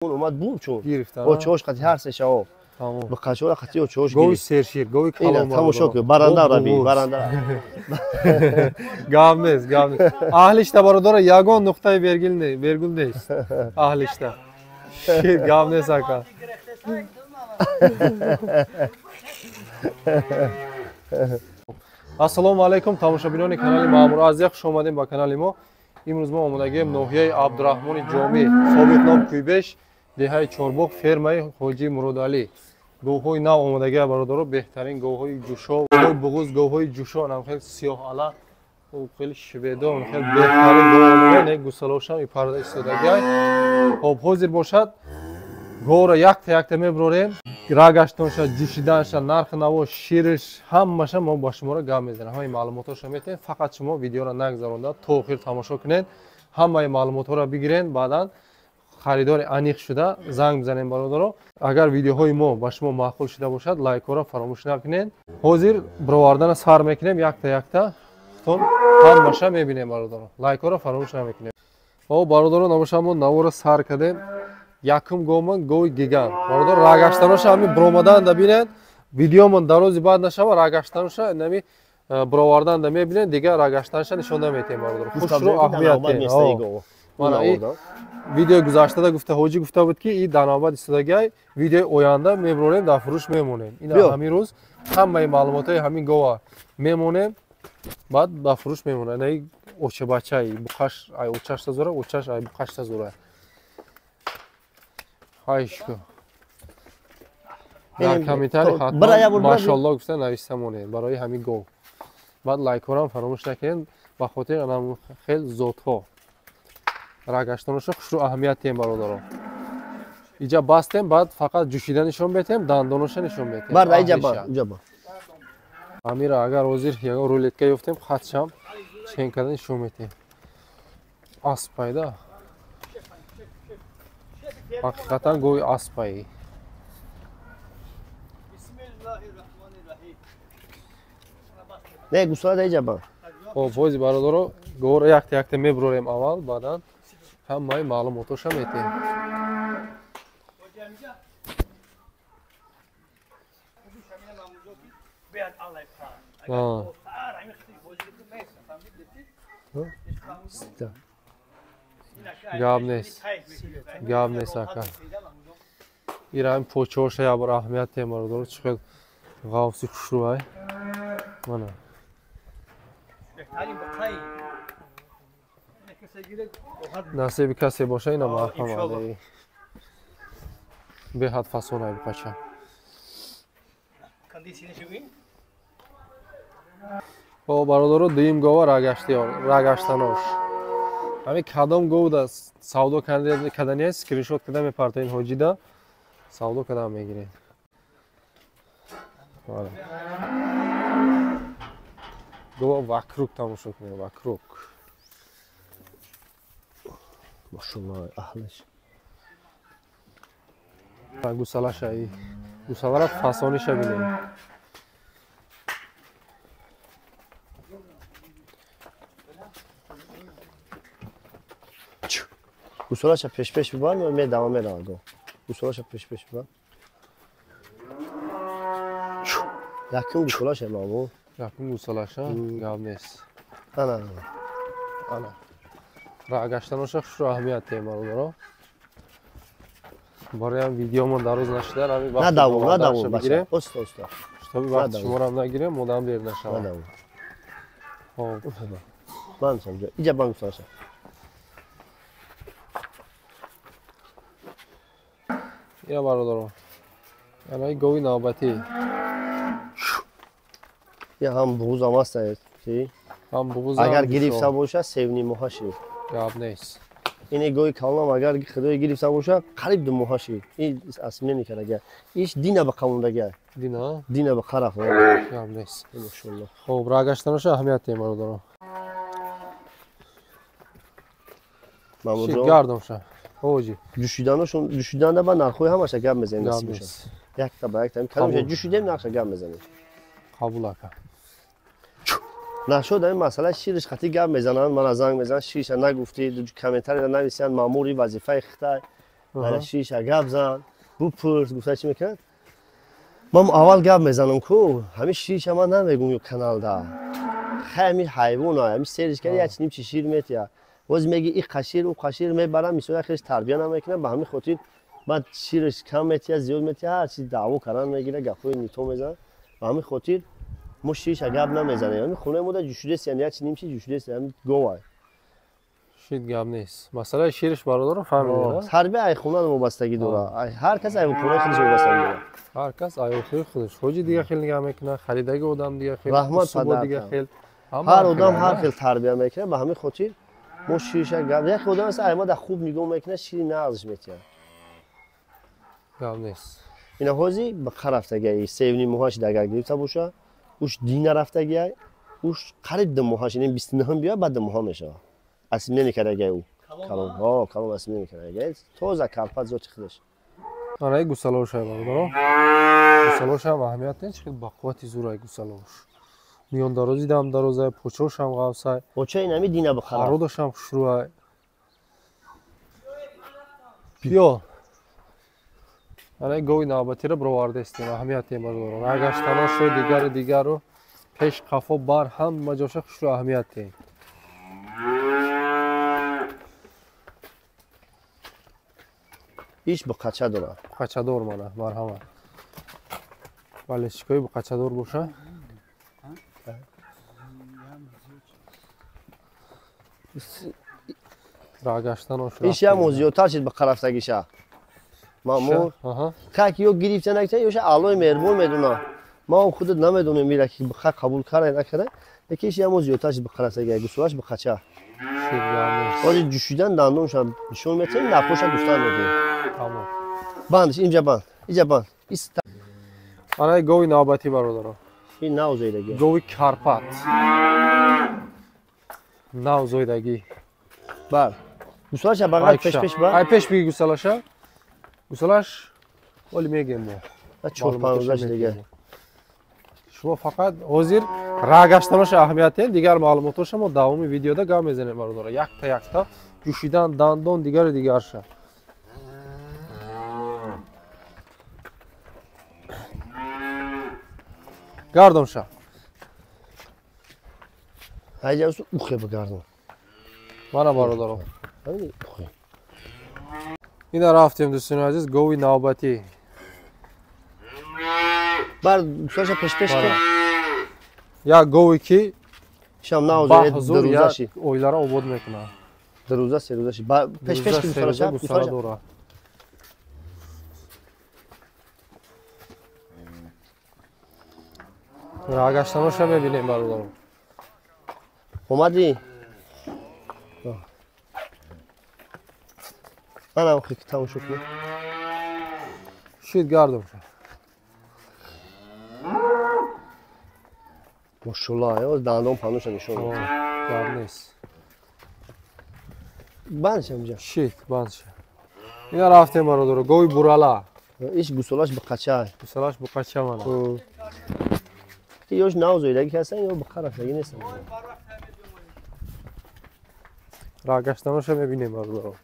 Омад бур чун. Гирифтан. Очош қати ҳар се шао. Тамом. Бақачора қати очош Гови сершир, гови калон. Тамошо кун, баранда раби, баранда. Гап нест, гап нест. Аҳлишта бародара ягон нуқтаи вергил не, вергул нест. Аҳлишта. Шир гап нест ака. Ассалому алайкум тамошобинони канали Маъмур Азия, хуш омадем ба канали мо. Имрӯз мо омадагием ноҳияи Абдураҳмони Ҷомӣ, собиқ ном Куйбеш, деҳаи Чорбоғ, фермаи Ҳоҷи Муродалӣ. Говҳои нав омадагия бародаро, беҳтарин говҳои ҷушо, говҳои буғуз, говҳои ҷушо, анам хеле сиёҳ ала, хеле шведо, хеле беҳтарин гов омада, не гусалошам ипарда истодагиай. Хоб, ҳозир бошад, говро якта якта меброрем, рагаштонша, ҷӯшиданша, нархи наво, шириш, ҳамаша мо ба шуморо гап мезанем, ҳамаи маълумотҳоша метаҳем. Фақат шумо видеоро нагзаронда то охир тамошо кунед, ҳамаи маълумотҳоро бигирен, баъдан харидори аниқ шуда занг бизанем бародаро. Агар видеоҳои мо ба шумо маъқул шуда бошад, лайкҳоро фаромӯш накунед. Ҳозир бировардана сар мекунем, якта якта тон ҳамаша мебинем бародаро. Лайкҳоро фаромӯш намекунем. О бародаро, набошад мо наворо сар кардем. Якум говман гови гигант. Бародар, рагаштаноша ҳамин биромаданда бинед, видеомон дарози баъд нашава, рагаштаноша нами бироварданда мебинед, дигар рагаштанаша нишон наметиҳем бародар. Хушро аҳамият диҳед. Мана и видеои гузаштада гуфта ҳоҷӣ гуфта буд, ки и дар навбат истодагиай, видеои оянда мебирорем, дар фурӯш мемонем. Ин ҳамин рӯз ҳамаи маълумотҳои ҳамин гова мемонем, баъд ба фурӯш мемонем. Ина очабачаи буқаш ай очашта зора, очаш ай буқашта зора. Хайшку. Дар комментари ҳатман машалло гуфта нависта монед барои ҳамин гов. Баъд лайкҳоро фаромӯш накунед ба хотири анам хел зотҳо. Рагаштонашо хушрӯ аҳамият диҳем бародаро. Иҷа бастем, баъд фақат ҷӯшида нишон метем, дандоноша нишон метем. Барда иҷа ба, иҷа ба. Амира агар ҳозир ягон рулетка ёфтем, хатшам чен карда нишон метем. Аспайда. Ҳақиқатан гови аспаи. Не, гусала да иҷа ба. Хоб, ҳозир бародаро, говро якта якта мебурорем аввал, баъдан ҳамаи маълумотоша метиҳем. Гап нест, гап нест ака. Ира ҳамин почоша як бор аҳамият диҳем бародаро, чӣ хел ғавси хушрӯай. Мана. Насиби касе боша, ина марҳамат. Беҳад фасонай бача. О бародаро, дуюм гова рагаштанош. Ҳамин кадом говда савдо кардани скриншот карда мепартоед ҳоҷида, савдо карда мегиред. Гова вокруг тамошо кунед, вокруг. Машалло, аҳлаш. Гусалаша, гусалара фасониша бинед. Гусалаша пеш-пеш бибар, медава мерава гов. Гусалаша пеш-пеш бибар. Якум гусалаша маму. Якум гусалаша, гап нест. Ана. Ана. Рагаштаноша хушрӯ аҳамият диҳем бародаро. Барои видеомон дароз нашуда, ҳамин вақт надавом, надавом, бача. Оста, оста. Шутоби вақт шуморо нагирем, модам дер нашавад. Надавом. Хоб. Ман самҷа. Иҷа бан гусалаша. Ина бародаро. Ана гови навбатӣ. Я ҳам буғузам аст, чи? Ҳам буғуз. Агар гирифта боша, 3.5 моҳа шид. Гап нест. Ин гови калонам агар худои гирифта боша, қариб 2 моҳа шид. Ин асмине карага. Иш дина ба қавондага. Дина? Дина ба қараф. Гап нест. Машалло. Хоб, рагаштаноша аҳамият диҳем бародаро. Мамурҷон. Гардонша. Ҳоҷи. Ҷӯшиданошон, ҷӯшиданда ба нархҳои ҳамаша гап мезанем насиб Гап боша. нест. Якта ба якта. Кадомша ҷӯшидем, нархша гап мезанем. Қабул ака. Нашуд ҳамин масъала шириш хати гап мезананд, мана занг мезананд, шириша нагуфтӣ, комментария нависиянд, маъмури вазифаи хитай. Ара шиша гап зан, бупурс гуфта чӣ мекунад? Ман аввал гап мезанам ку, ҳамин шиша ман намегум ё каналда. Хай ҳамин ҳайвона, ҳамин сериш кард як ним чи шир метия. Боз меги и қашир, у қашир мебарам, мисол хеле тарбия намекунам, ба ҳамин хотир баъд шираш кам метия, зиёд метия, ҳар чиз даъво кардан мегира, гапҳои нито мезанад. Ба ҳамин хотир мо шиша гап намезанем. Ҳамин хонаи мо да ҷӯшидест, яъне як ним чи ҷӯшидест, ҳамин говай. Шид гап нест. Масъалаи шириш бародаро фаҳмидед, тарбия ай хона вобастагӣ дорад. Ҳар кас ай хонаи худаш вобастагӣ дорад. Ҳар кас ай хонаи худаш. Ҳоҷи дига хел нигаҳ мекунад, харидаги одам дига хел, раҳмат падар дига хел. Ҳар одам ҳар хел тарбия мекунад, ба ҳамин хотир мо шириша гап. Як одам аст ай ма да хуб нигоҳ мекунад, шири нағзш метиҳад. Гап нест. Ина ҳози ба рафтагиай, севни моҳаш дагар гирифта боша, уш дина рафтагиай, уш қариб ду моҳаш, ин 29 биё, баъд ду моҳа мешавад. Асимне карагай ӯ. Калон, ҳо, калон асимне карагай. Тоза карпат зоти худаш. Ана гусалош ай бародаро. Гусалош ҳам аҳамият нест, хел ба қуввати зӯр ай гусалош. Миён дарози дам дарозай, почош ҳам ғафсай. Поча ин ами дина бихара. Ародаш ҳам хушрӯ ай. Биё. Ана гови навбатиро бировардестем, аҳамият тем бародаро. Рагаштаношу дигару дигару пеш қафо бар ҳама ҷоша хушрӯ аҳамият тем. Иш буқача дорад. Буқачадор мана, марҳамат. Бале, шикои буқачадор боша. Рагаштанош. Иш ям зиёдтар шид буқарафтагиша. Мамур. Как ё гирифта накта, ёша Аллоҳи меҳрубон медона. Ма худат намедонем мира ки буқа қабул кара накара. Лекин иш ям зиёдтар шид буқарафтаги, гусулаш буқача. Ози ҷӯшидан дандонша нишон метиҳем, напоша гуфтан медиҳем. Тамом. Банд, инҷа банд, инҷа банд. Ана гови навбатӣ бародаро. Ин нав зоидагӣ. Гови Карпат. Нав зоидагӣ. Бар. Гусалаша бағал пеш пеш бар. Ай пеш биги гусалаша. Гусалаш оли мегем мо. 4-5 рӯзаш дига. Шумо фақат ҳозир рагаштаноша аҳамият диҳед, дигар маълумотоша мо давоми видеода гап мезанем бародаро. Якта якта ҷӯшидан, дандон, дигару дигарша. Гардонша. Ҳайҷа ухе бигардон. Мана бародаро. Ина рафтем дӯстони азиз, гови навбатӣ. Бар гусалаша пеш пеш кун. Як гове ки шам нав як оиларо обод мекунад. Дурӯза серӯзаши. Пеш пеш ки гусалаша гусала дорад. Рагаштаноша мебинем бародаро. Омадӣ? Ана охи ки тамошо кунӣ. Шид гардонша. Мошаллоҳ, ё дандон пануша нишон медиҳад. Гап нест. Бандша инҷа. Шид, бандша. Ина рафтем бародаро, гови бурала. Иш гусолаш буқача. Гусолаш буқача мана. Ки ёш нав зоидагӣ ҳастанд ё буқа рафтагӣ нестанд. Рагаштаноша мебинем бародаро.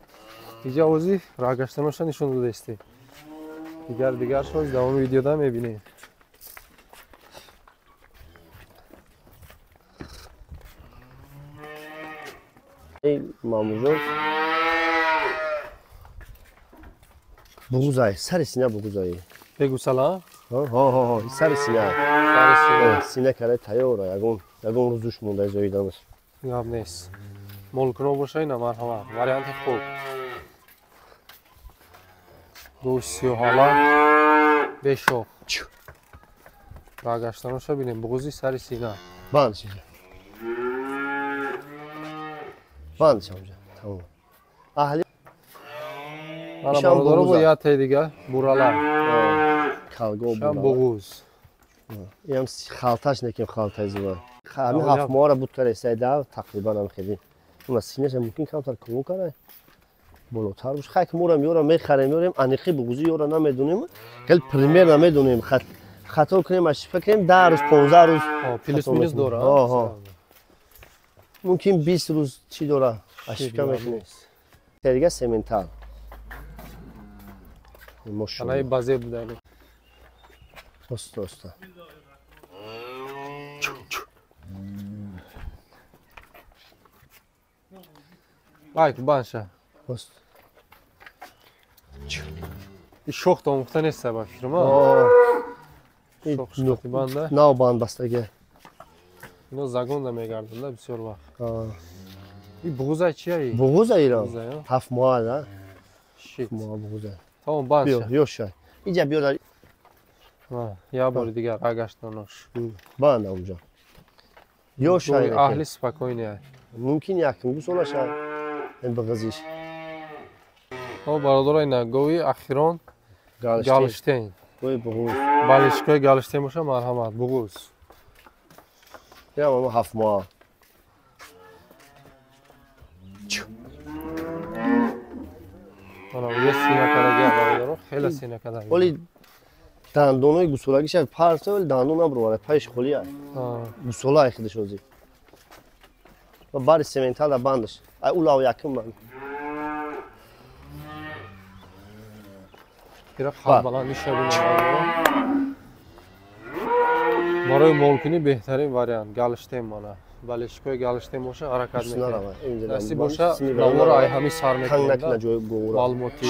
Инҷа ози рагаштаноша нишон додаистем. Дигар дигаршо давоми видеода мебинем. Эй мамуҷон. Буғузай, сари сина буғузай. Бегусала? Ҳо, ҳо, ҳо, сари сина. Сари сина. Сина кара тайёра, ягон ягон рӯзуш монда зоиданаш. Гап нест. Молкуно боша ина марҳамат. Варианти хуб. Гӯш сиёҳала бешох. Рагаштаноша бинем, буғузи сари сина. Банд шиша. Банд шамҷа. Тамом. Аҳли Ана бародаро бо як таи дига бурала. Калго бурала. Буғуз. Ям халташ некем халтаи зуба. Ҳамин ҳафт моҳра буд каресай да тақрибан ҳам хеле. Уна синаша мумкин камтар кӯ карай. Болотар бош. Хай ки мурам ёра мехарем ёрем аниқи буғузи ёра намедонем. Хел пример намедонем. Хато кунем, ошибка кунем 10 рӯз, 15 рӯз. Плюс минус дора. Ҳо. Мумкин 20 рӯз чӣ дора? Ошибка мекунем. Дига сементал. Анаи базе буда. Оста оста. Байк банша. Оста. И шох то омӯхта нест ба фирма. Шох шохи банда. Нав банд бастаге. Ино загонда мегарданда бисёр вақт. И буғуза чия? Буғуза ира. 7 моҳ, да? Шит. Моҳ буғуза. Тамом банша. Биё, ёшай. Иҷа биё дар. Я бори дигар агаштанош. Банда унҷа. Ёшай. Аҳли спокойный. Мумкин якум гусола ша. Ин буғузиш. О бародаро ина гови ахирон Галштейн. Гови буғуз. Балишкои Галштейн боша марҳамат, буғуз. Я мама 7 моҳ. Ана уҷа сина кадаги бародаро, хеле сина кадаги. Оли дандонои гусолагиша парта, вали дандон набровара, пайш холия. Гусола хидаш ози. Ва бари сементал бандаш. Ай улав якум ман. Ира халбалан ниша бинам. Барои молкунӣ беҳтарин вариант Галштейн мана. Балишкои Галштейн боша ҳаракат мекунад. Насиб боша навора ай ҳами сар мекунад. Маълумоти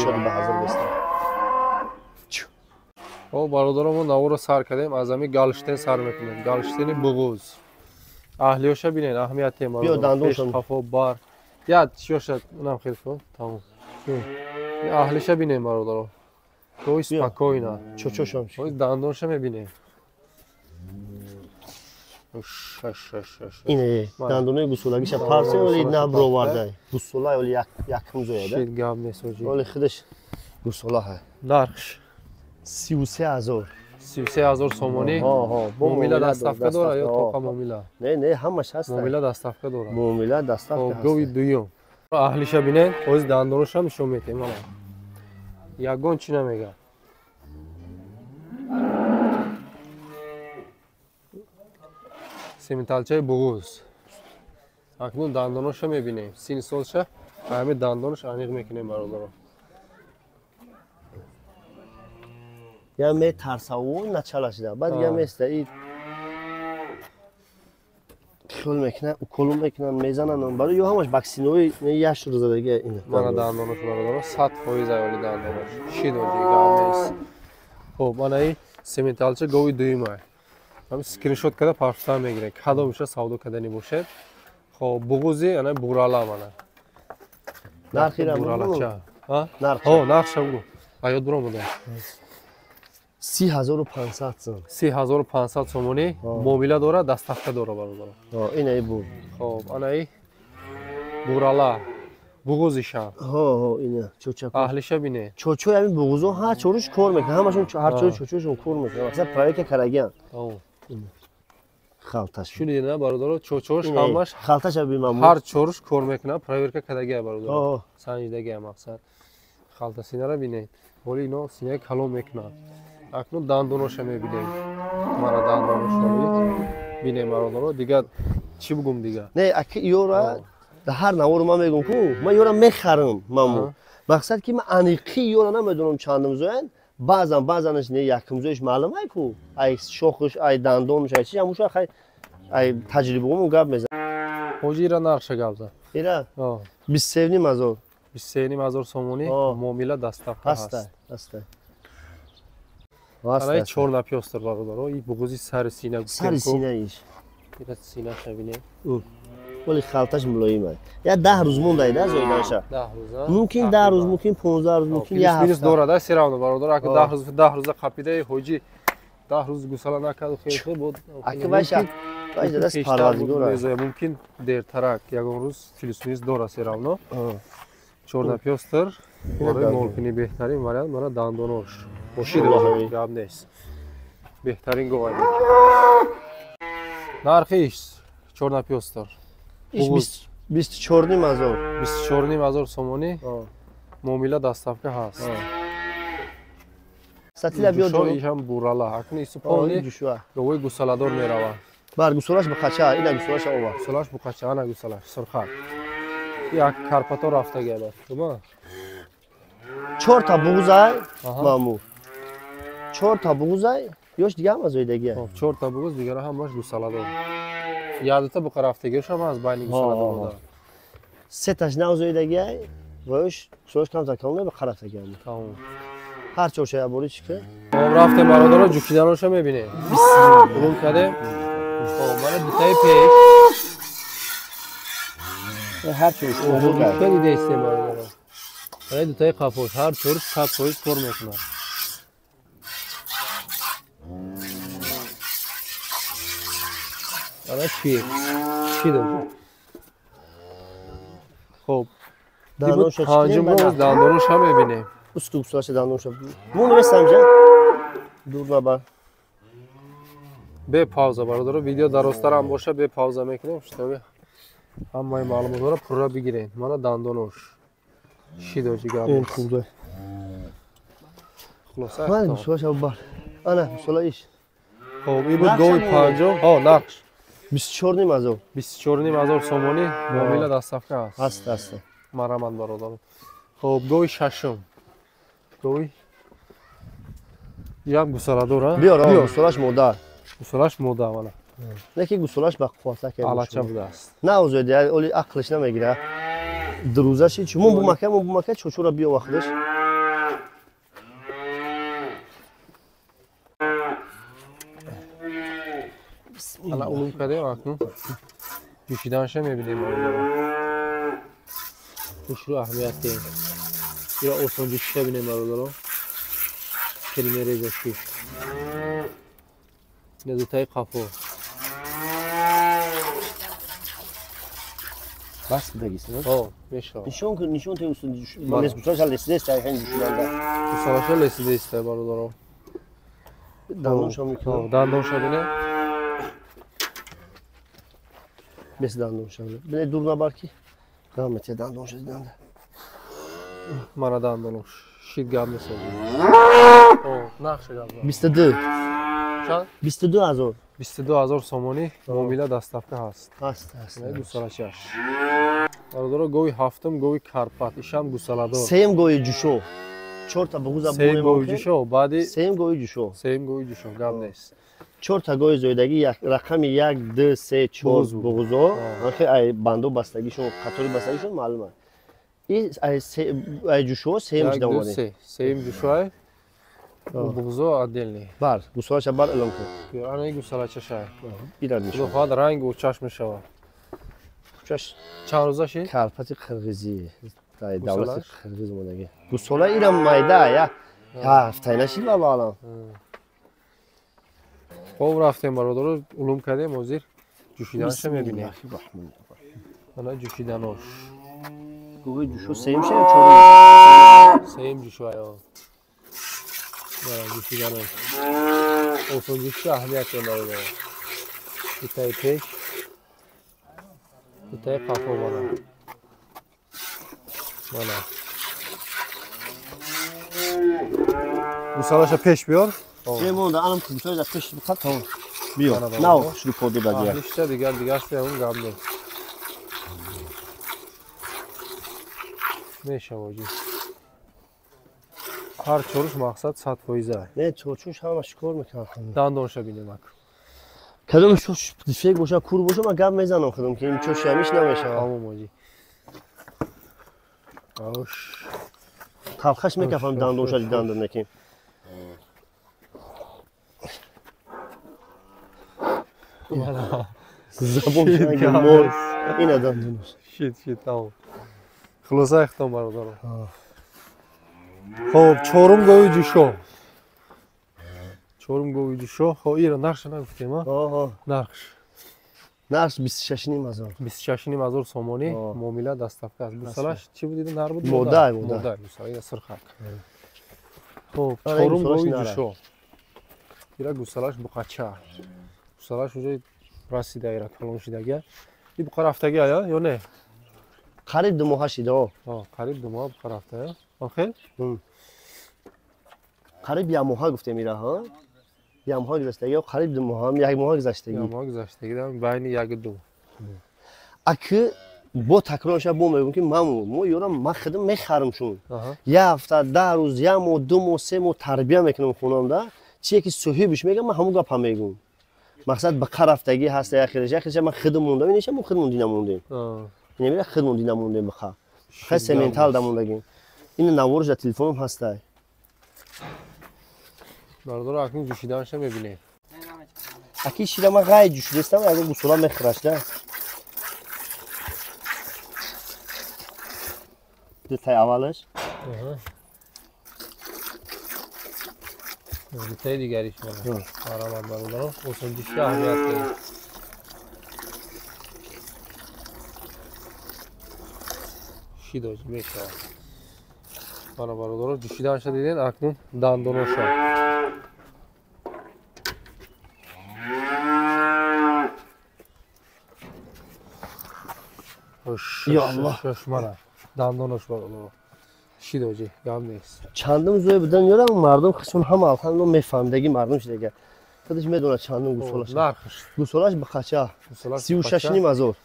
О бародаро мо наворо сар кардем, аз ҳами Галштейн сар мекунем. Галштейни буғуз. Аҳлиёша бинед, аҳамияте бародаро. Пеш қафо бар. Я чиёша унам хел кун. Тамом. Аҳлиша бинед бародаро. Той спокойно. Чочошам. Ой дандонша мебинем. Ине дандонои гусолагиша парсе, вале набровардай. Гусола вале якум зояда. Шит гап нест оҷи. Вале худаш гусола ҳай. Нархш 33,000. 33,000 сомонӣ. Муомила доставка дора ё тоқа муомила? Не, не, ҳамаш ҳаст. Муомила доставка дора. Муомила доставка ҳаст. Гови дуюм. Аҳлиша бинед, оз дандоношам нишон метем мана. Ягон чӣ намега. Сементалчаи буғуз. Акнун дандоноша мебинем. Сини солша ҳами дандонош аниқ мекунем бародаро. Я метарсаву началашида. Баъд я места и хел мекунад, уколу мекунанд, мезананд. Барои ё ҳамаш ваксинаҳои яш рӯзадаги ин. Мана дандонош бародаро 100% аввали дандонош. Шид оҷи гап нест. Хоб, мана и сементалча гови дуюмай. Ҳам скриншот карда парфта мегиред. Кадомша савдо кардани бошед. Хоб, буғузи ана бурала мана. Нархира буралача. Ҳа? Нарх. Ҳо, нархша бугу. Аёд буромада. 30,500 сом. 30,500 сомонӣ муомила дора, доставка дора бародаро. Ҳо, ина и бу. Хоб, ана и бурала. Буғузиша. Ҳо, ҳо, ина чоча. Аҳлиша бине. Чочои ҳамин буғузо ҳар чоруш кор мекунад, ҳамашон ҳар чору чочошон кор мекунад. Масалан, проверка карагиан. Халташ. Шунидед на бародаро, чочош ҳамаш халташа бимам. Ҳар чоруш кор мекунад, проверка кардагия бародаро. Санҷидагия мақсад. Халта синара бинед. Ҳоли ино синаи калон мекунад. Акнун дандоноша мебинем. Мана дандоношро бинем бародаро. Дигар чӣ бугум дигар? Не, аки ёра ҳар наворо ман мегум ку, ман ёра мехарам маму. Мақсад ки ман аниқи ёра намедонам чандум зоянд. Баъзан баъзанаш не якум зоиш маълум ай ку. Ай шохуш, ай дандонуш, ай чи ҳамуша хай ай таҷрибаҳомон гап мезанам. Ҳоҷи ира нархша гап зад. Ира 23,500. 23,500 сомонӣ муомила доставка ҳаст. Ҳаст. Анаи чор напёстр бародаро, и буғузи сари сина гуфтем. Сари синаиш. Ира синаша бинед. Вале халташ мулоим аст. Я 10 рӯз монда да зоидаша. 10 рӯз, а? Мумкин 10 рӯз, мумкин 15 рӯз, мумкин як ҳафта. Минус дора да все равно бародаро, ака 10 рӯз 10 рӯза қапидаи ҳоҷи 10 рӯз гусала накард, хел хел буд. Ака вайша, вайша даст парвардигор. Мумкин дертарак ягон рӯз плюс минус дора все равно. Чор напёстр. Барои молкунӣ беҳтарин вариант мана дандонош. Бошид гап нест. Беҳтарин говай. Нархи иш чор напёстр. Иш 24,500. 24,500 сомонӣ. Муомила доставка ҳаст. Сатила биё ҷо. Ишам бурала. Акни исупони говои гусаладор мерава. Бар гусалаш бухача, ина гусалаш ова. Гусалаш бухача, ана гусалаш сурхак. Як Карпато рафта гела. Тума? 4 та буғузай маму. 4 та буғузай ёш дига ҳам зоидагия. Хоб 4 та буғуз дигара ҳамаш гусаладор. Ядата буқарафтагиаш ҳам аз байни гусаладор. 3 таш нав зоидагия ва ёш гусалаш камтар калон ба қарафтагия. Тамом. Ҳар чорша я бори чӣ ки? Хоб рафтем бародаро ҷӯшиданоша мебинем. Улум кардем. Хоб мана дутаи пеш. Ҳар чорш обурга дидаистем бародаро. Мана дутаи қафош ҳар чорш 100% кор мекунад. Ана чӣ? Чӣ дошт? Хоб. Дандонша чӣ? Панҷум боз дандоноша мебинем. Усту гусалаша дандонша. Мун весамҷа. Дур набар. Бе пауза бародаро, видео дарозтар ҳам боша, бе пауза мекунем, шитоби ҳамаи маълумотҳоро пурра бигирем. Мана дандонош. Шидоҷи гап. Ин хуб. Хулоса. Ман гусалаша бар. Ана гусала иш. Хоб, ин буд гови панҷум. Ҳо, нақш. 24,5 ҳазор. 24,5 ҳазор сомонӣ муомила доставка аст. Ҳаст, ҳаст. Марамат бародаро. Хоб, гови шашум. Гови ям гусаладор, а? Биёр, гусалаш модар. Гусалаш модар, мана. Не ки гусалаш ба қувватак алача будааст. На озоди, оли ақлиш намегира. Друзаши чӣ? Мон бумака, мон бумака, чочура биё вақтлиш. Ана улум кардем, акнун ҷӯшиданша мебинем бародаро. Хушрӯ аҳамият диҳем. Ира осон ҷӯшида бинем бародаро. Хеле мереза шир. Ина дутаи қафо. Бас будагист, не? Ҳо, мешавад. Нишон кун, нишон те устун ҷӯш. Гусалаша лесидест, айхен ҷӯшиданда. Гусалаша лесидест, бародаро. Дандонша мекунам. Дандонша бинем. Бес дандонша. Бине дур набар ки. Гам мете дандонша диданда. Мана дандонош. Шид гап месозӣ. О, нақша гап. 22. Чанд? 22 ҳазор. 22 ҳазор сомонӣ муомила доставка ҳаст. Ҳаст, ҳаст. Гусалачаш. Бародаро, гови ҳафтум, гови Карпат, ишам гусаладор. Сеюм гови ҷушо. 4 та буғуза буем. Сеюм гови ҷушо, баъди сеюм гови ҷушо. Сеюм гови ҷушо, гап нест. 4 та гови зоидагӣ, рақами 1, 2, 3, 4 буғузо. Анхе ай бандо бастагишон, қатори бастагишон маълум аст. И ай ҷушо сеюм шуда омадем. Сеюм ҷушо ай. Буғузо отдельный. Бар, гусалаша бар элон кун. Ана гусалача шай. Ира нишон. Худо хоҳад ранг урчаш мешавад. Чаш чанд рӯза шид? Карпати қирғизӣ. Давлати қирғиз омадагӣ. Гусола ира майда, я. Ҳафтаи нашид валло алам. Хоб рафтем бародаро, улум кардем, ҳозир ҷӯшиданаша мебинем. Ана ҷӯшиданош. Гови ҷушо сеюм ша ё чорум? Сеюм ҷушо ай. Мана ҷӯшиданош. Осон ҷӯшида аҳамият бародаро. Дутаи пеш, дутаи қафо мана. Мана. Гусалаша пеш биёр. Монда, анам гусалаша пеш биқат. Биё. Нав хушрӯ поду дадия. Ҳишта дигар дигарш биём гап нест. Мешава ҷи. Ҳар чоруш мақсад 100%. Не, чорчуш ҳамаш кор мекунад. Дандонша бинем ак. Кадом чош дифек боша, кур боша, ман гап мезанам худам ки ин чош ҳамиш намешавад. Тамом оҷи. Ош. Талхаш мекафам дандонша диданда неким. Забон мор. Ина дандонош. Шит, шит, тамом. Хулоса ихтом бародаро. Хоб, чорум гови ҷушо. Чорум гови ҷушо. Хоб, ира нақша нагуфтем, а? Нақш. Нақш 26,5 ҳазор. 26,5 ҳазор сомонӣ муомила доставка аст. Гусалаш чӣ буд? Нар буд? Мода, мода. Мода, гусала, ира сирхак. Хоб, чорум гови ҷушо. Ира гусалаш буқача. Гусалаш уже расида, ира калон шидагия. И буқа рафтагия, ё не? Қариб 2 моҳа шида. Қариб 2 моҳа буқа рафта, охир? Қариб 1 моҳа гуфтем ира, ҳа? 1 моҳа гузаштагӣ, қариб 2 моҳа, 1 моҳа гузаштагӣ. 1 моҳа гузаштагӣ, байни 1 2. Аки Бо такрорша бо мегӯм ки мо ёрам ман худам мехарам шун. Як ҳафта, 10 рӯз, як моҳ, 2 моҳ, 3 моҳ тарбия мекунам хонамда. Чие ки соҳибаш мегам, ман ҳамон гапа мегӯм. Мақсад ба қарафтагӣ ҳаста яхелеш, яхелеш ман худам мондам, инеша мо худамон дина мондем. Инамира худамон дина мондем баха. Хай сементал да мондагим. Ин наворш дар телефоном ҳастай. Бародаро, акнун ҷӯшиданша мебинем. Аки шира ман ғайр ҷӯшидастам, ягон гусола мехӯраш да. Дутаи аввалаш. Дутаи дигариш мана. Марамад бародаро, осонҷишка аҳамият дорад. Шидоҷ мешавад. Мана бародаро, ҷӯшиданша диден, акнун дандоноша. Я Аллоҳ. Мана дандонош бародаро. Шидоҷи, гап нест. Чандум зӯя будан ёрам, мардум хисун ҳама алҳамдулиллоҳ мефаҳмидаги мардум шидаги. Худаш медонад чандум гусолаш. Нархш. Гусолаш ба қача? 36,5 ҳазор.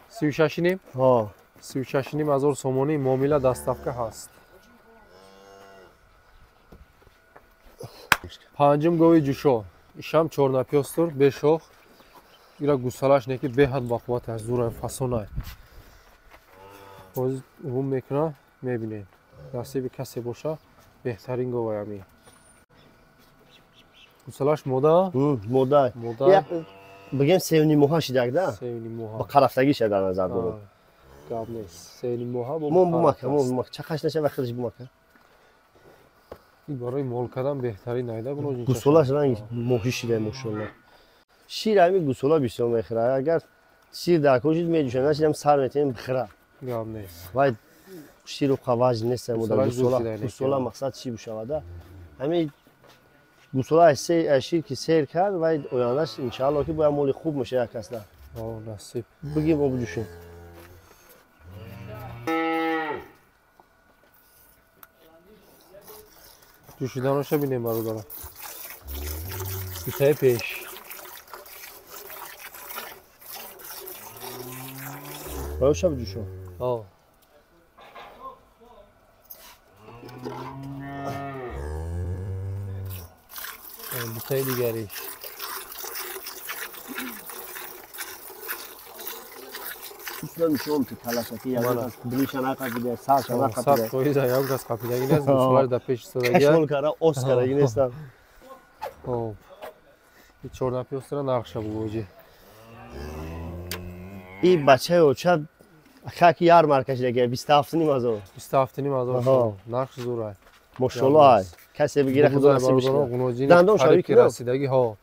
36,5? Ҳо. 36,5 ҳазор сомонӣ муомила доставка ҳаст. Панҷум гови ҷӯшо. Ишам чорнапёстур, бешох. Ира гусалаш неки беҳад бақувват аст, зурай фасонай. Ҳозир умум мекунам, мебинем. Насиби касе боша, беҳтарин говай ами. Гусалаш мода? Мода. Мода. Бигем 3,5 моҳа шидак да? 3,5 моҳа. Ба қарафтагиша дар назар дорам. Гап нест. 3,5 моҳа бо мон бумака, мон бумака. Чақаш наша ва худаш бумака. Ин барои мол кардан беҳтарин айда буноҷин. Гусолаш ранги моҳӣ шида мошаллоҳ. Шир ҳами гусола бисёр мехӯрад. Агар шир дар кошид меҷӯшад, нашидам сар метавонем бихӯрад. Гап нест. Вай ширу қаваҷ нест, гусола, гусола мақсад чӣ бишавада? Ҳами гусола шир ки сер кард, вай ояндаш иншааллоҳ ки бояд моли хуб мешавад як касда. Насиб. Бигем мо биҷӯшем. Ҷӯшиданоша бинем бародарам. Дутаи пеш. Бароша биҷӯшо. Ҳо. Дутаи дигариш. Нишон ти калашаки ягон билиша нақапида, сарша нақапида. 100% ягон кас қапидаги нест, гусолаш дар пеш истодаги. Кашол кара, ос караги нестам. Хоб. И чорнапёстра нархша бугоҷи. И бачаи оча хаки яр маркашидаги 27,5 ҳазор. 27,5 ҳазор. Нарх зӯрай. Мошаллоҳ ай. Касе бигира худо насибиш кунад. Дандон шавӣ ки расидаги, ҳо.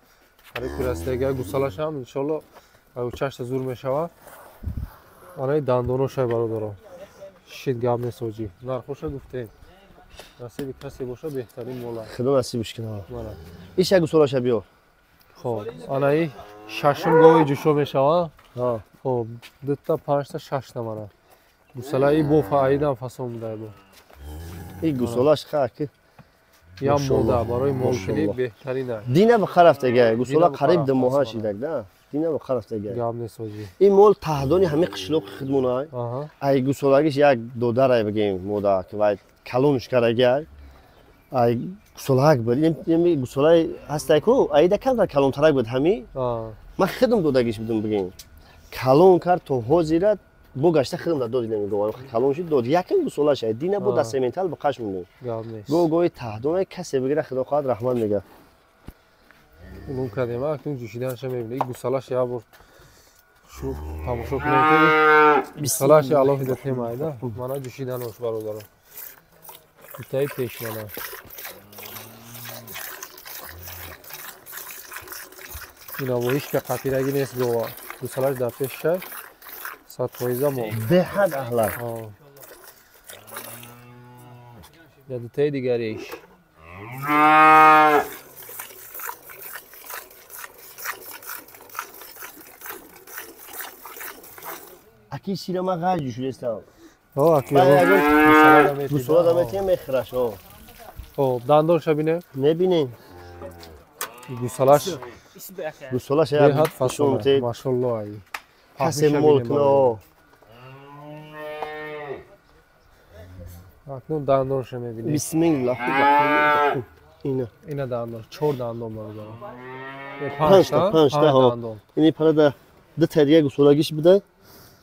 Қариб ки расидаги, гусалашам иншоллоҳ очашта зур мешавад. Анаи дандоношай бародаро. Шид гап нест оҷи. Нархоша гуфтем. Насиби касе боша беҳтарин мола. Худо насибиш кунад. Иша гусолаша биёр. Хоб, анаи шашум гови ҷӯшо мешавад. Хоб, 2та, 5та, 6та мана. Гусалаи бо фаидам фасон будай бо. И гусолаш хаки. Я мода барои молкунӣ беҳтарин ай. Дина ба харафтага, гусола қариб 2 моҳа шидак да. Дина ба харафтага. Гап нест оҷи. Ин мол таҳдони ҳамаи қишлоқи хидмон ай. Ай гусолагиш як додарай бигем мода ки вай калонш караги ай. Ай гусолак буд. Ин гусолаи ҳастай ку, айда камтар калонтарак буд ҳами. Ман хидм додагиш будум бигем. Калон кард то ҳозира бо гашта хидм да додидем гова. Калон шуд дод. Яким гусолаш ай. Дина бо да сементал ба қаш мондем. Гап нест. Го гои таҳдон касе бигира худо хоҳад раҳмат мега. Улум кардем, акнун ҷӯшиданша мебинем. Гусалаш як бор шу тамошо кунем ки гусалаш алоҳида тема айда. Мана ҷӯшиданош бародаро. Дутаи пеш мана. Инаво ҳеч ка қапираги нест гова. Гусалаш дар пешша 100% мо. Беҳад аҳлак. Я дутаи дигариш. Аки шира ман ғайр ҷӯшидастам. Ҳо, аки гусола даметиям мехӯраш. Ҳо. Хоб, дандонша бинем? Мебинем. Гусалаш гусолаш беҳад фасон, машаллоҳ ай. Касе мол куна. Акнун дандонша мебинем. Бисмиллаҳ. Ина. Ина дандон, 4 дандон бародаро. 5 та, 5 та ҳо. Ини парада ду та дига гусолагиш буда.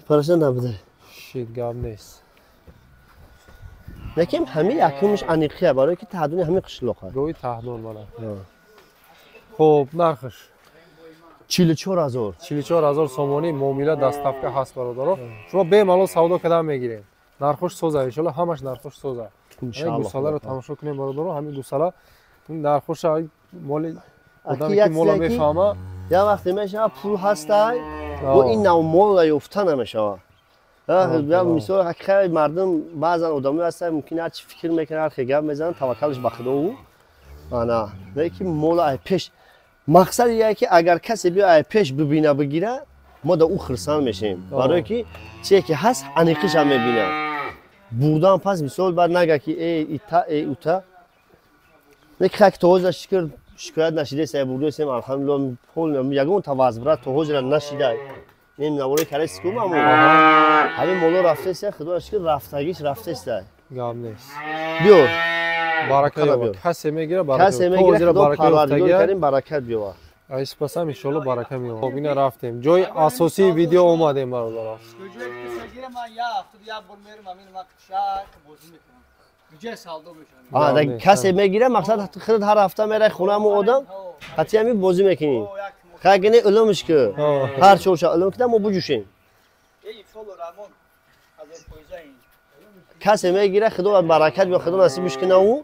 Параша набуда. Шит гап нест. Лекин ҳами якумш аниқия барои ки таҳдуни ҳами қишлоқа. Гови таҳдун мана. Хуб, нархш 44000. 44000 сомонӣ муомила доставка ҳаст бародаро. Шумо бемалол савдо кардан мегиред. Нархош соза, иншаллоҳ ҳамаш нархош соза. Иншаллоҳ. Гусаларо тамошо кунем бародаро, ҳамин гусала нархоша моли одаме ки мола мефаҳма. Я вақте мешава пул ҳастай, бо ин нав мола ёфта намешава. Мисол ҳақиқат мардум баъзан одамое ҳастанд мумкин ҳар чи фикр мекунад, ҳар хел гап мезананд, таваккалш ба худо ӯ. Ана, лекин мола ай пеш мақсад ия ки агар касе биё ай пеш бибина бигира, мо да ӯ хирсанд мешавем. Барое ки чие ки ҳаст аниқишам мебинад. Бурдан пас мисол баъд нага ки э ита э ута. Лекин хак то ҳозира шукр шикоят нашидест, ай бурдесем алҳамдулиллоҳ, пол ягон та вазбрат то ҳозира нашидай. Нем навори карест кум аму. Ҳамин моло рафтест, худоро шукр рафтагиш рафтест. Гап нест. Биёр. Барака биёр. Касе мегира барака. Касе мегира худо парвардигор карим баракат биёвар. Ай спасам иншоалло барака меёвар. Хоб ина рафтем. Ҷои асосии видео омадем бародаро. Касе мегира мақсад худат ҳар ҳафта мерай хонаму одам ҳатти ҳамин бозӣ мекунӣ. Хагини улумш ки ҳар чорша улум кида мо буҷушем. Касе мегира худо баракат биё худо насибиш кина ӯ.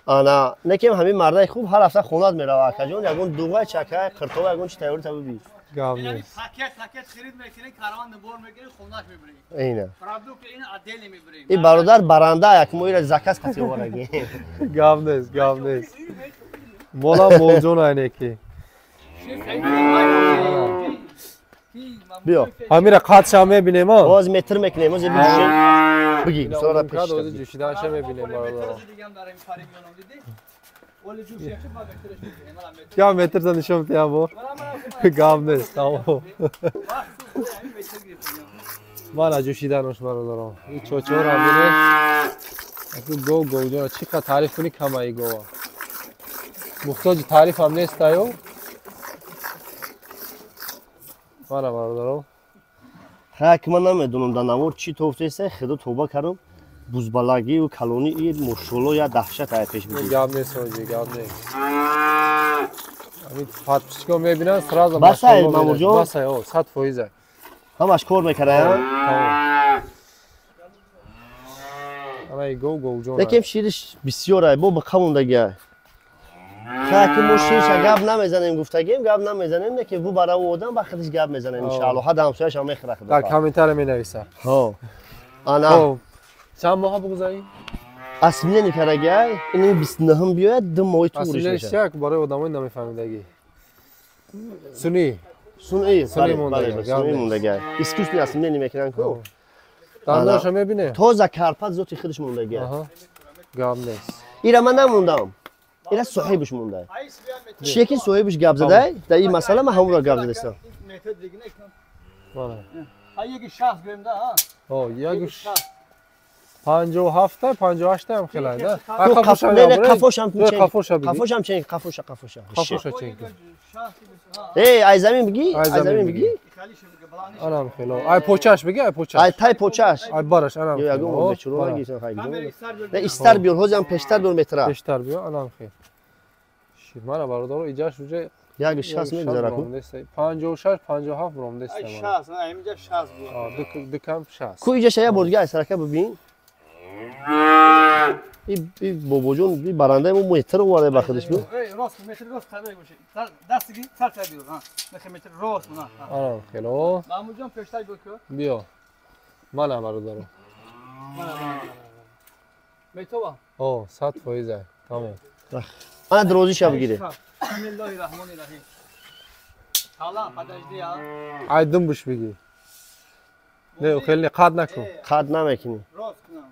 Ана некем ҳамин мардаи хуб ҳар ҳафта хонат мерава акаҷон ягон дуғай чакай қиртова ягон чи тайёри та бибӣ. Гап нест. Пакет пакет харид мекунем, караван бор мекунем, хонаш мебарем. Ина. Продукт ина отдельно мебарем. И бародар баранда як мо ира заказ қати оварагӣ. Гап нест, гап нест. Мола молҷон айнеки. Биё. Ҳамира қадша мебинем а? Боз метр мекунем, оз биҷушем. Биги, сора пеш. Оз ҷушиданша мебинем бародар. Я метр за нишон тиям бо. Гап нест, тамом. Мана ҷушиданош бародарон. И чочора бинед. Аку гов говҷона чӣ қадр таъриф кунӣ кама и гова. Мухтоҷи таърифам нест аю. Мана бародарон. Хак ман намедонам дар навор чӣ тофтеста, худо тавба кардам. Бузбалагию калони и мошоло я даҳшат ай пеш буд. Гап нест ҳоҷи, гап нест. Ами подписчикҳо мебинанд сразу басай мамурҷон. Басай, о, 100%. Ҳамаш кор мекард, а? Ана и гов говҷон. Лекин шириш бисёр ай, бо ба қамондагӣ. Хаки мо шириша гап намезанем гуфтагем, гап намезанем, не ки бу бара одам ба худиш гап мезанем иншааллоҳ. Ҳада ҳамсояш ҳам мехӯрад худо. Дар комментария менависа. Ҳо. Ана. Чанд моҳа бугузарӣ? Асминени карагай, ин 29 биёяд, 2 моҳи тур мешавад. Асминени барои одамои намефаҳмидагӣ. Сунъӣ. Сунъӣ, бале, бале, сунъӣ мондагай. Искусственный асминени мекунанд ку. Дандонашо мебинем? Тоза карпат зоти худаш мондагай. Гап нест. Ира ман намондам. Ира соҳибаш мондай. Чие ки соҳибаш гап задай, дар ин масъала ман ҳамонро гап задастам. Мана. Ҳа яки 60 гӯем да, ҳа? Ҳо, яки 57 58 ҳам хелай да. Қафошам қафошам чен, қафоша, қафоша. Қафоша чен. Эй, ай замин биги, ай замин биги. Анам хело. Ай почаш биги, ай почаш. Ай тай почаш. Ай бараш, анам. Ягон бечуро нагисан хай. Не истар биёр, ҳозир ҳам пештар биёр метра. Пештар биёр, анам хел. Шит, мана бародаро, иҷаш уже як 60 мегузара ку. 56 57 бромдест. Ай 60, на инҷа 60 буд. Ду кам 60. Ку иҷаша я бор дига ай сарака бибин. И бобоҷон, и барандаи мо метр оварда ба худаш бу. Рост, метр рост қадар боши. Дастиги сар сар биёр, ҳа. Мехе метр рост, на. Анам хело. Маҳмудҷон пештар биёр ку. Биё. Мана бародаро. Мана, мана. Метова? О, 100%. Тамом. Ана дрозиша бигире. Бисмиллоҳи раҳмони раҳим. Ҳала, подожди, а. Ай думбуш биги. Не, хеле қад накун. Қад намекунӣ. Рост кунам.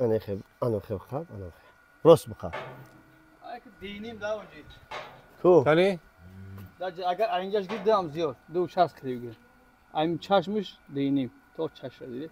Ана хеб, ана хеб қад, ана хеб. Рост биқад. Ай ки диним да оҷи. Ку? Кани? Агар инҷаш гир дам зиёд, 2.60 кириб. Ай чашмиш диним, то чашма диди.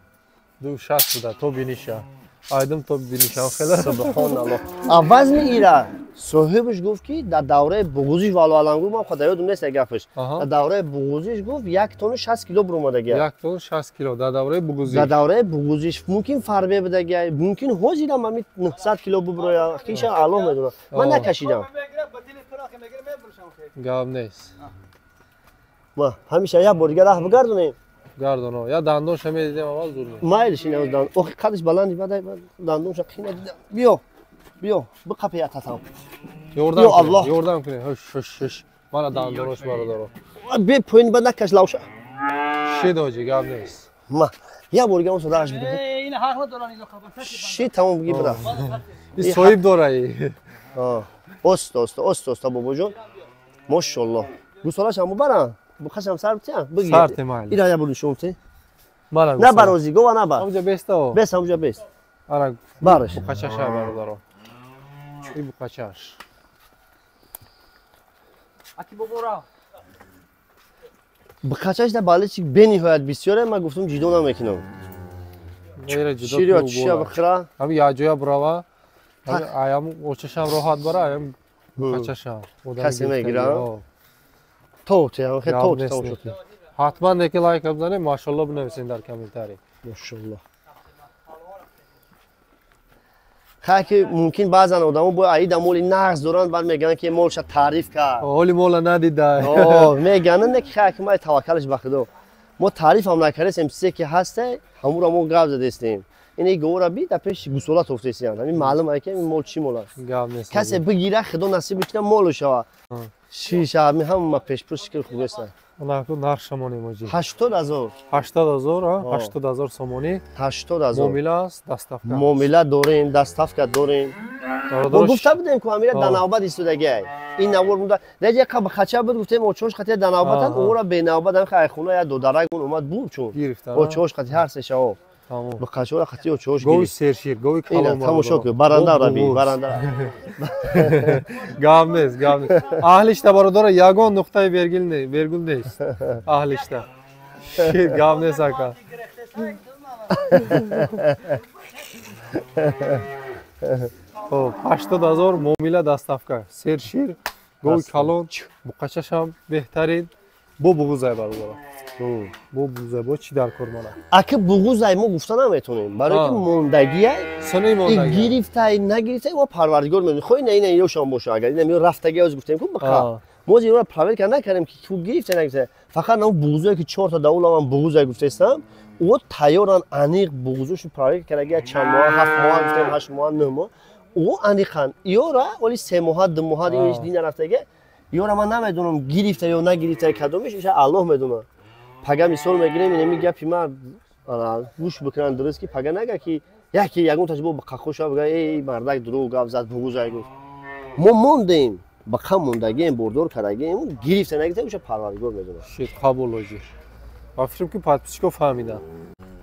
2.60 буда, то биниша. Айдам то бинишам хела. Субҳоналлоҳ. А вазни ира соҳибаш гуфт ки дар давраи буғузиш валлоҳ гуфт ман худо ёдам нест гафаш. Дар давраи буғузиш гуфт 1 тонна 60 кило буромадагия. 1 тонна 60 кило дар давраи буғузиш. Дар давраи буғузиш мумкин фарбе будагия, мумкин ҳозирам ҳамин 900 кило буброя. Хиша Аллоҳ медонад. Ман накашидам. Гап нест. Ма ҳамеша як бор дигар раҳ бигардонем. Гардоно. Я дандонша медидем аввал зур мешад. Майлиш ин дан. Охи қадаш баланди бадай дандонша қина дидам. Биё. Биё, биқапи ятатам. Ёрдам кунед, ёрдам кунед. Ҳш ҳш ҳш. Мана дандонош бародаро. Бе поин ба накаш лавша. Шид ҳоҷи, гап нест. Ма як бор дигар онсо раҳш бидем. Ин ҳақ надоран ино қабан. Ши тамом биги бира. Ин соҳиб дораи. Оста оста оста оста бобоҷон. Мошаллоҳ. Гӯсолашам бубарам. Бухашам сар битям? Бигир. Сар темайли. Ира я бор нишон бите. Мана на барози, гова на бар. Ҳамҷа беста о. Бес ҳамҷа бес. Ана барш. Бухачаша бародаро. И бухачаш. Аки бобора. Бухачаш да баличик бениҳоят бисёре, ман гуфтам ҷидо намекунам. Шириё чиша бихӯра. Ҳами яҷоя бурава. Аям очашам роҳат бара, аям бухачашам. Касе мегира? То, хе то, то. Ҳатман неки лайк бизанед, машаллоҳ бинависед дар комментарий. Машаллоҳ. Хай ки мумкин баъзан одамо бо аида моли нағз доранд, баъд мегӯянд ки молша таъриф кард. Ҳоли мола надида. Мегӯянд не ки хай ки май таваккалаш ба Худо. Мо таърифам накардем, чизе ки ҳасте, ҳамуро мо гап задестем. Ин говора би дар пеши гусола тофтесиянд. Ҳамин маълум ае ки ин мол чӣ мол аст. Касе бигира, Худо насиб кунад молу шава. Шиша ҳами ҳама пешпӯш шикр хуб аст. Онаку нарх шамонем оҷи. 80,000. 80,000, 80,000 сомонӣ. 80,000. Муомила аст, доставка. Муомила дорем, доставка дорем. Мо гуфта будем ку амира дар навбат истодагиай. Ин навор буда. Дар як қаб хача буд гуфтем очош хати дар навбатан, ора бенавбат ҳам хайхуна я додарак омад буд чун. Очош хати ҳар се шаво. Ба қачора хати очош гирифт. Гови сершир, гови калон. Тамошо кун, баранда раби, баранда. Гап нест, гап нест. Аҳлишта бародаро ягон нуқтаи вергул нест, вергул нест. Аҳлишта. Шир гап нест ака. Хоб, 80,000 муомила доставка. Сершир, гови калон, буқачашам беҳтарин. Бо буғузай бародаро. Бо буғузай, бо чӣ дар кор мона? Аки буғузай мо гуфта наметонем. Барои ки мондагиай, суни мондагиай. Гирифтай, нагирифтай, мо парвардигор медонем. Хоҳ ина ина ёшам боша, агар ина миё рафтагиай оз гуфтем ку бақа. Мо зиёра проверка накардем ки ку гирифтай, нагирифтай. Фақат на буғузое ки 4 та давлам буғузай гуфтестам, о тайёран аниқ буғузошу проверка кардагиай чанд моҳ, 7 моҳ гуфтем, 8 моҳ, 9 моҳ. О аниқан. Ёра вали 3 моҳ, 2 моҳ дигар дин нарафтагиай. Ёра ман намедонам гирифта ё нагирифта кадомиш, иша Аллоҳ медонад. Пага мисол мегирем, инами гапи ман гӯш бикунанд дуруст ки пага нага ки яке ягон таш бо қахоша бигӯяд, эй мардак дурӯғ гап зад, буғузай гуфт. Мо мондем, ба қам мондагием, бордор кардагием, гирифта нагирифта, иша Парвардигор медонад. Шит қабул оҷи. Ба фикрам ки подписчико фаҳмиданд.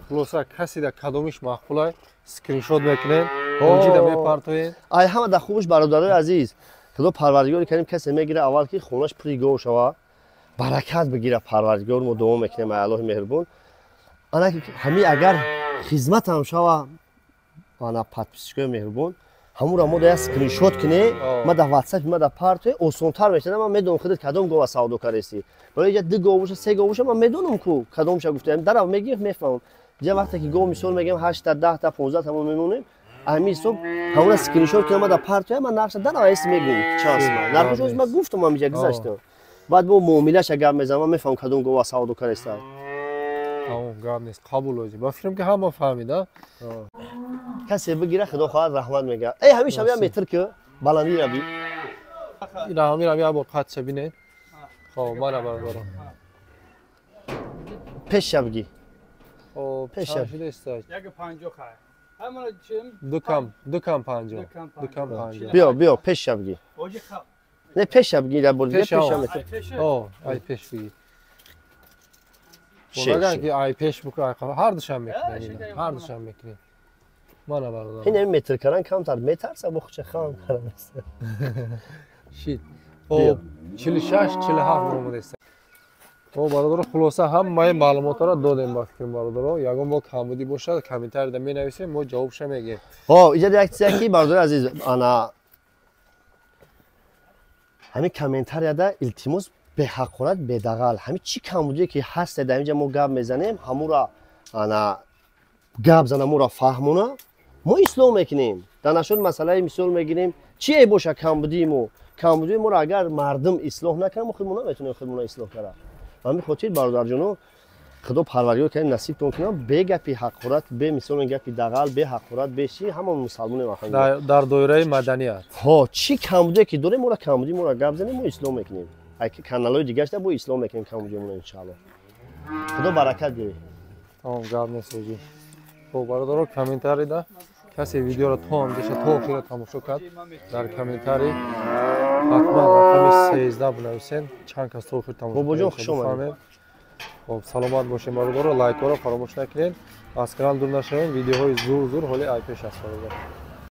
Хулоса касе дар кадомиш маъқулай, скриншот мекунед, оҷида мепартоед. Ай ҳама дар хубиш бародарои азиз. Худо Парвардигори карим касе мегира аввал ки хонаш пури гов шава, баракат бигира Парвардигор, мо дуо мекунем ай Аллоҳи меҳрубон. Ана ҳами агар хизматам шава, ана подписчикои меҳрубон, ҳамура мо да як скриншот куне, ма дар WhatsApp, ма дар партоe осонтар мешавад. Ман медонам худат кадом гова савдо кардастӣ. Барои ҷа ду гов боша, се гов боша, ман медонам ку кадомша гуфтаем. Дарав мегирифт, мефаҳмам. Ҷа вақте ки гов мисол мегӯям 8 та, 10 та, 15 та мо мемонем, ҳамин ҳисоб ҳамура скриншот кунам, ма дар партоя, ман нархша дарав эс мегӯм чанд сомон. Нархаш оз ман гуфтам, ман инҷа гузаштам. Баъд бо муомилаша гап мезанам, ман мефаҳмам кадом гова савдо кардастам. Тамом, гап нест, қабул оҷи. Ба фикрам ки ҳама фаҳмида. Касе бигира, Худо хоҳад раҳмат мегӯяд. Эй ҳамин шаб як метр ки баландӣ раби. Ина ҳамин раб як бор қадша бинед. Хоб, мана бародарам. Пеш ша бигӣ. Хоб, пеш ша. чанд шуда иста? Як панҷоҳ хай. Ҳамана чим? Ду кам, ду кам панҷоҳ. Ду кам панҷоҳ. Биё, биё, пеш ша бигӣ. Оҷи хаб. Не, пеш ша бигӣ, дар бор дигар Пеш пеш ша ша. метр. О, ай пеш бигӣ. Шеш. Наган ки ай пеш бикун, ай қафа. Ҳар душам мекунем, ина. Ҳар душам мекунем. Мана бародарам. Ин ҳамин метр кардан камтар метарса, бо хуча хам кардан. Шит. Хоб, 46, 47 омода иста. Хоб, бародаро, хулоса ҳамаи маълумотҳоро додем. Ба фикрам, бародаро, ягон бо камбудӣ бошад, комментарийда менависем, мо ҷавобша мегем. Ҳо, иҷа як чизе ки, бародари азиз, ана ҳамин комментарияда, илтимос, беҳақорат, бедағал, ҳамин чӣ камбудие ки ҳаста, дар инҷа мо гап мезанем, ҳамура ана гап зана, моро фаҳмона, мо ислоҳ мекунем. Дар нашуд масъалаи мисол мегирем, чие боша камбудии мо, камбудии моро агар мардум ислоҳ накунад, мо худмо наметонем худмона ислоҳ кара. Ба ҳамин хотир, бародарҷоно, худо парвардигор карим насибтон кунад, бе гапи ҳақорат, бе мисол гапи дағал, бе ҳақорат, бе чи, ҳама мусалмонем. Дар доираи маданият. Ҳо, чӣ камбудие ки дорем, моро камбудии моро гап занем, мо ислоҳ мекунем. Каналҳои дигаршда бо ислоҳ мекунем камбудиёмоно, иншаалло. Худо баракат биёред. Тамом, гап нест, ҳоҷӣ. Хоб, бародаро, комментарийда касе видеоро то ҳамҷаша, то охира тамошо кард, дар комментарий ҳатман рақами 13 бинависен, чанд кас то охир тамошо. Бобоҷон, хуш омадед. Хоб, саломат бошем, бародаро, лайкҳоро фаромӯш накунед, аз канал дур нашавед, видеоҳои зур зур ҳоли ай пеш аст, бародар.